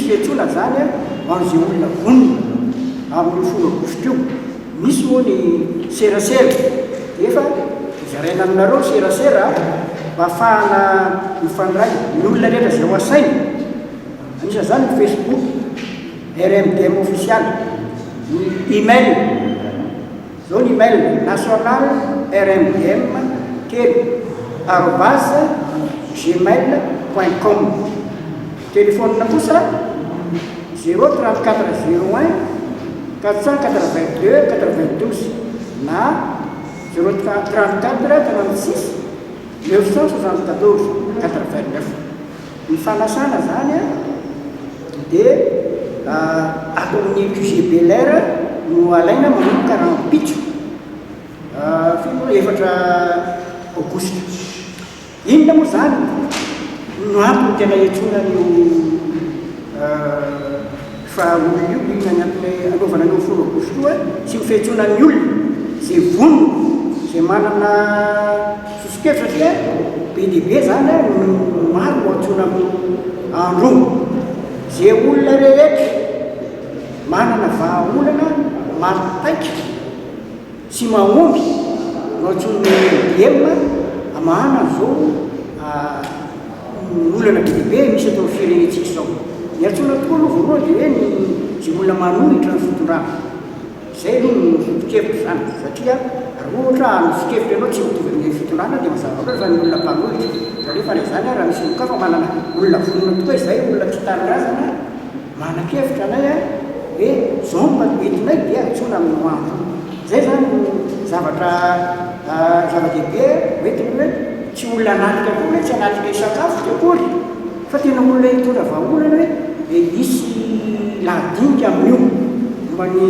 fiantsoana izany ho an'izay olona vonona amin'io folo aogositra io. Misy moa ny serasera dia efa zaraina aminareo ny serasera mba hahafahana mifandray ny olona rehetra izay ho asaina. Anisan'izany ny Facebook, RMDM ofisialy, ny email. Izao ny email, national rmdm telo arobase gmail point com. Telefaonina kosa, zéro 34 01 482 92 na zéro 34 36 974 89. Ny fanasana izany dia ato amin'ny QG Bel Air no alaina manomboka rahampitso firy moa efatra aogositra. Inona moa izany no antony tena iantsoana an'io fa olona io, inona ny antony anaovana an'io folo aogositra io sy ny fiantsoana ny olona izay vonona, izay manana Soso-kevitra satria be dia be zany no maro no antsoina amin'io andro io. Ze olona rehetra manana vahaolana maty paika sy mahomby no antsoin'ny MDM hamahana an'izao olana be dia be misy eto amin'ny firenentsika izao. Ny antsoina tokoa aloha voalohany dia hoe ny ze olona manohitra ny fitondrana. Izay aloha no foto-kevitro izany satria raha ohatra hanofo-kevitra ianao tsy mitovy amin'ny fitondrana dia mazava loatra fa ny olona mpanohitra kanefa na izany ary raha misy olon-kafa manana olona vonona tokoa izay olona tia tanindrazana manan-kevitra anay hoe izao no mba entinay dia antsoina amin'ny andro izay izany no zavatra zava-dehibe hoentiny hoe tsy olona hanatrika akory hoe tsy hanatrika hisakafo tsy akory Fa tena olona hitondra vahaolana hoe dia hisy lahadinika amin'io momba ny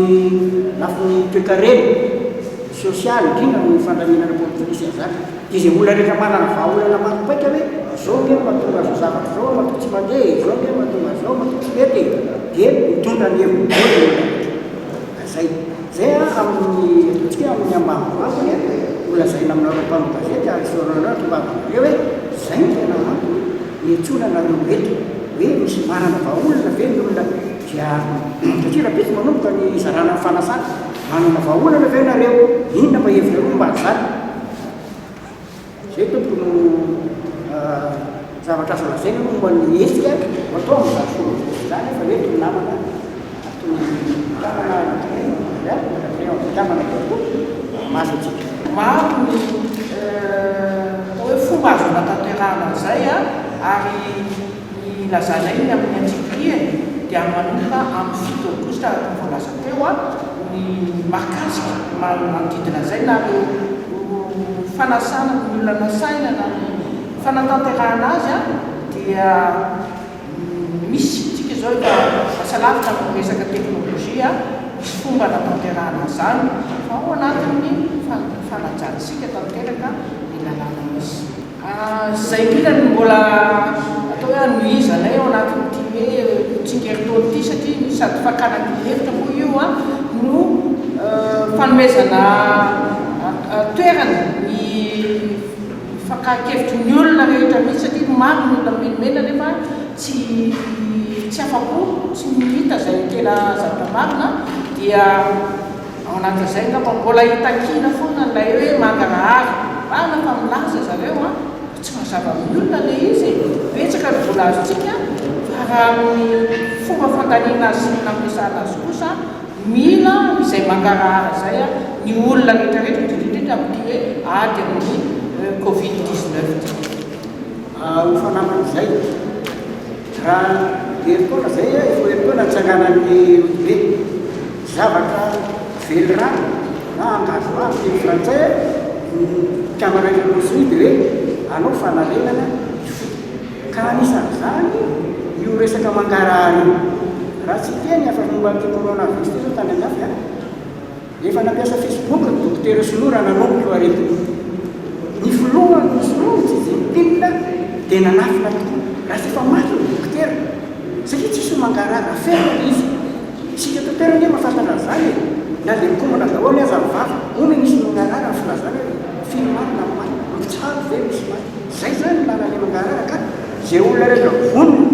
lafiny toekarena, sosialy indrindra ny fandaminana politika sy an'izany. Dia izay olona rehetra manana vahaolana maty paika hoe izao ange no mahatonga an'izao zavatra izao matoa tsy mandeha e, izao ange no mahatonga an'izao matoa tsy mety e, dia mitondra ny heviny daholo ny olona rehetra. Izay. Izay an, amin'ny ataontsika hoe amin'ny ambanimbany no lazaina aminareo mpanao gazety ary isaorana anareo ahatongavanareo hoe izay no tena antony niantsoana anareo eto hoe misy manana vahaolana ve ny olona dia satria rahampitso manomboka ny hizarana ny fanasana, manana vahaolana ve nareo, inona mba hevitrareo momba an'izany? Izay tompoko no zavatra azo lazaina momba ny hetsika ho atao amin'izany forum izany fa eto ny namana ato ny mpikambana anankiray anankiray ao mpikambana ihany koa mamaly antsika. Maro ny atao hoe fomba azo anatanterahana an'izay ary ny ilazana iny amin'ny antsipiriany dia manomboka amin'ny fito aogositra araka ny voalaza teo ny mahakasika ny manodidina an'izay na ireo fanasana ny olona nasaina na ny fanatanterahana azy dia misy, tsika izao efa lasa lavitra amin'ny resaka teknolojia, misy fomba anatanterahana an'izany fa ao anatin'ny fanajantsika tanteraka ny lalàna misy. Izay indrindra no mbola atao hoe anohizanay ao anatin'ity hoe tsingerin-taona ity satria sady fakana torohevitra moa io no fanomezana toerana ny fakan-kevitry ny olona rehetra mihitsy satria maro ny olona mimenomenona nefa tsy tsy afa-po, tsy hita izay tena zavatra marina dia Ao anatin'izay angamba mbola hitakiana foana ilay hoe mangarahara. Marina fa milaza zareo an, fa tsy mazava amin'ny olona ilay izy e. Betsaka ny vola azontsika fa raha amin'ny fomba fandaniana azy sy ny nampiasana azy kosa mila izay mangarahara izay ny olona rehetra rehetra indrindra indrindra amin'ity hoe ady amin'ny covid 19 ity. Ho fanampin'izay, raha herintaona izay, efa ho herintaona nitsanganan'ny rodobe. Zavatra velirano na engagement amin'ny teny frantsay ny mpikambana any Rosia dia hoe hanao fanarenana ifotony. Ka anisan'izany io resaka mangarahara io. Raha tsy hiteny afa momba an'ity coronavirus ity izao tany andafy an! Efa nampiasa Facebook ny dokotera sinoa raha nanomboka io aretina io. Ny filohan'ny sinoa Xi Jinping dia nanafina tokoa. Raha tsy efa maty ny dokotera satria tsisy mangarahara ferme ilay izy. Isika eto an-toerana anie mahafantatra an'izany e! Na dia mikombona daholo aza ny vava, hono misy mangarahara ny filazana hoe firy marina ny maty, mpitsabo ve misy maty? Izay izany ny lalana mangarahara ka izay olona rehetra vonona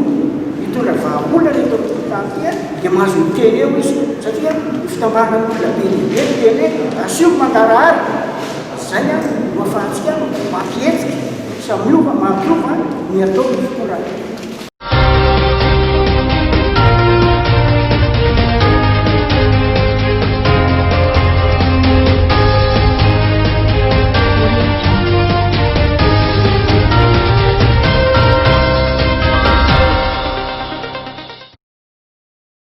hitondra vahaolana eto amin'ity. tany ity dia mahazo miteny eo izy satria ny fitambaran'ny olona be dia be miteny hoe asio ny mangarahara, izay no ahafahantsika mampihetsika sy miova, mampiova ny ataon'ny fitondrana.